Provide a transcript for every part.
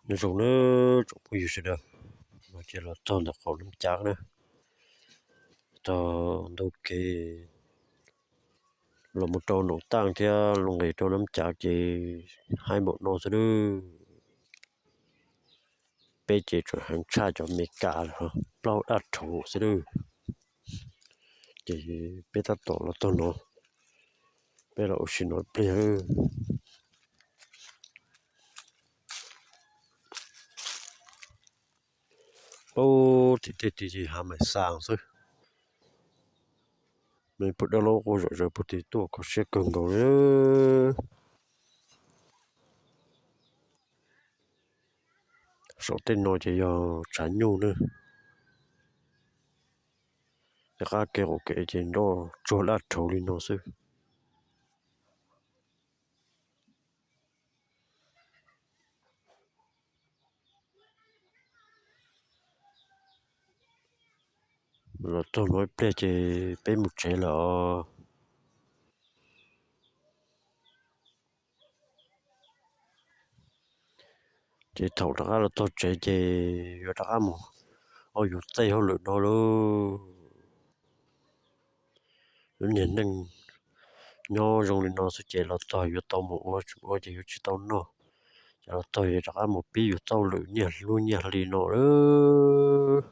Nyob zoo na tsoom phooj ywg sawv daws, no ces los txog ntawm qaum Nab Cav na, txog ntug kev los mus rau Noom Taaj thiab Looj Nqis rau Nab Cav ces haib npaum no xwb nawb. Peb ces tseem heev tshaj cov Amelikas lawm, plaub daj rhuv xwb nawb. Ces peb tab tom los txog no, peb los ua si no ib pliag. Ub, tim tej tid ces hav mas xas xwb. Me pug dawb laub quaj zom zaws pug tim tuaj kho siab kawg nkaus li. Saum tej no ces yog tshav nyuj na. Tej qab kev qaum kev ces nroj tsuag daj rhuv li no xwb. Los txog no ib pliag ces peb mus tsev lawm os. Ces thaum rov qab los txog tsev ces yuav rov qab mus ua yus tej hauj lwm no lauj. Lub niag neej nyob zoo li no xwb ces los txog yuav tau mus ua, tsis ua ces yuav tsis tau noj. Ces los txog yuav rov qab mus pib yus txoj hauj lwm nyiaj hlub nyiaj hli no lauj.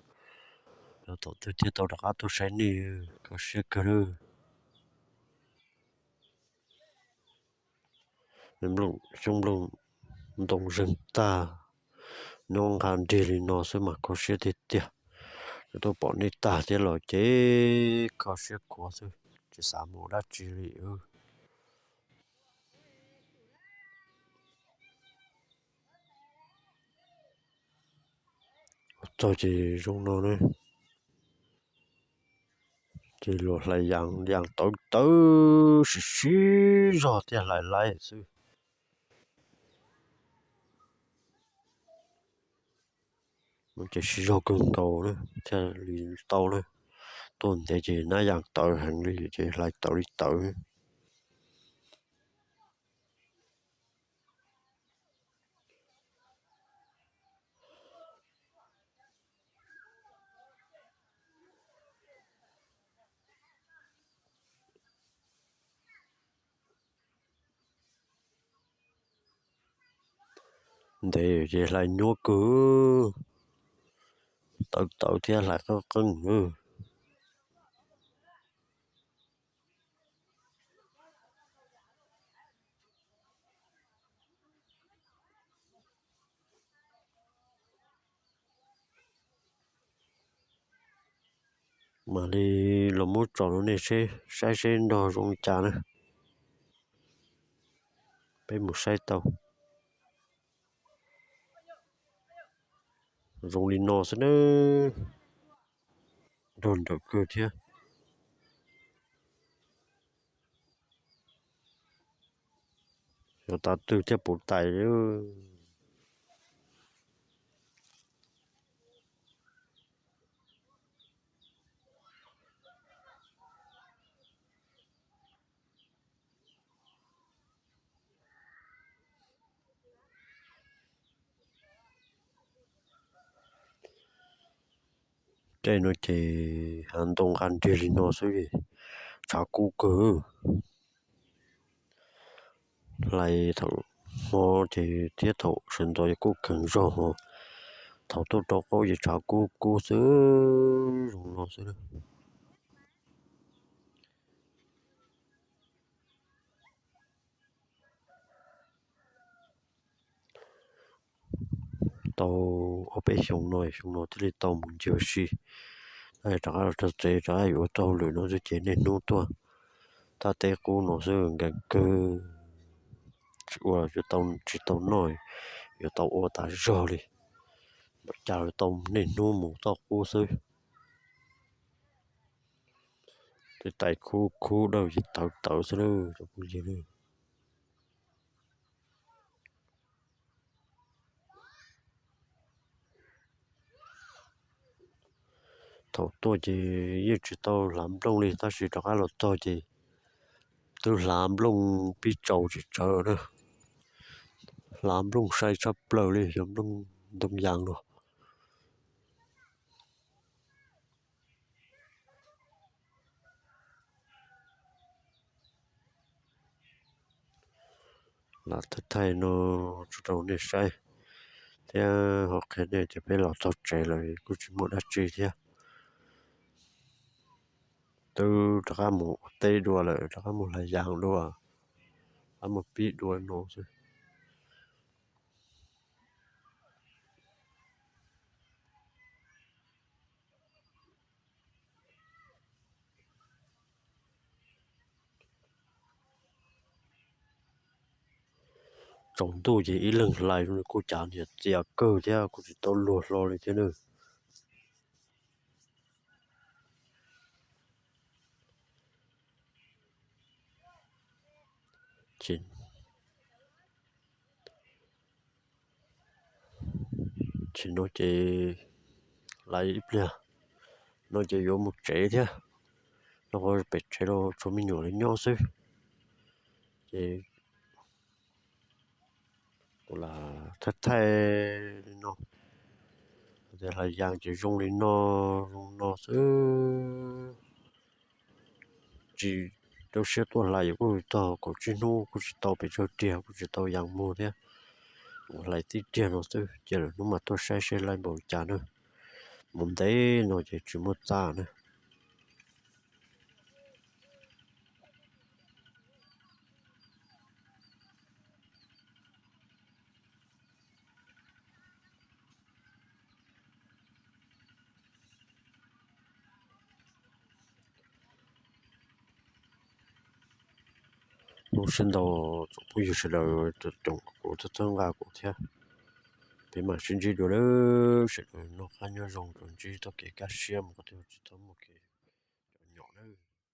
Los thaum twg thiaj tau rov qab tuaj saib nej, kho siab kawg lauj. Xyoob nplooj ntoo zeeg tag, nyob nqa nrig li no xwb mas kho siab tiag tiag. Yuav tuaj pom nej tag thiab los ces kho siab khuav xwb, tsis xav mus dab tsi li. Txog ces zoo no ne, ces luag hlais yas tawv tawv sib sib zog thiaj hlais laib xwb. Ces sib zog kawg nkaus na thiaj li tau na. Tuaj ntev ces nab yas tawv heev li ces hlais tawv li tawv. Ntev ces hlais nyuaj kawg, tawv tawv thiab hlais qeeb qeeb. Mam li los muab tso rau nej saib seb nrog zoo li cas na. Peb mus saib tau. Zoo li no xwb nawb. Nrog nrawm kawg thiab. Yuav tav twg thiaj puv tais. Caij no ces hav ntoo nqa nrig li no xwb, tshav kub kawg. Hlais thaum hmo ces thiab thaum sawv ntxov ces kuj kheev zog, thaum tuaj rau qaub ces tshav kub kub xwb, zoo no xwb. Tau ob peb xyoos no, xyoo no thiaj li tau mus ncig ua si, rov qab los txog tsev rov qab yuav ua txoj hauj lwm no xwb ces niaj hnub tuaj thaj teb qub no xwb, nkees kawg. Tsis ua tsis tau noj, yuav tau ua tas zog li, npaum cas yuav tau niaj hnub mus txoj qub xwb. Tej tais khub khub dawb ces tawv tawv xwb na cov phooj ywg. Thaum tuaj ces yeej tsis tau hlav nplooj li, tab sis rov qab los txog ces twb hlav nplooj pib tsaus tsis tsawv na. Hlav nplooj sai tshaj plaws li, yog nplooj ntoo yas no. Lam thaij thaij no tso rau nej saib thiab ho qhia nej tias peb los txog tsev lawm kuj tsis muaj dab tsi thiab. Twb rov qab mus ua teb dua lawm, rov qab mus hlais yas dua, rov qab mus pib dua no xwb. Tsaus ntuj ces ib leeg hlais kuj cav niam txias kawg thiab, kuj tsis tau luag hlo li thiab na. Tsis no ces hlais ib pliag no ces yuav mus tsev thiab, no pem tsev los tshuav me nyuam li nyob xwb. Ces kuv lam thaij thaij li no, tias hlais yas ces zoo li no, zoo no xwb. Tsis rau siab tuaj hlais yuav kuj tog kaum tsib hnub kuj tsis tau pes tsawg tiag, kuj tsis tau yas muag thiab. Kuv hlais tib tiag no xwb, cia lwm hnub mas tuaj saib seb laib npaum li cas na. Mus ntev no ces tsis muaj txaj na. Zoo siab ntau tsoom phooj ywg sawv daws tus coom kuv txhawb nqa kuv thiab. Peb mam sib ntsib dua lawm, sawv daws noj qab nyob zoo, tsuas ntsib txoj kev kaj siab mus qhov twg tsis txhob muaj kev cov nyom na.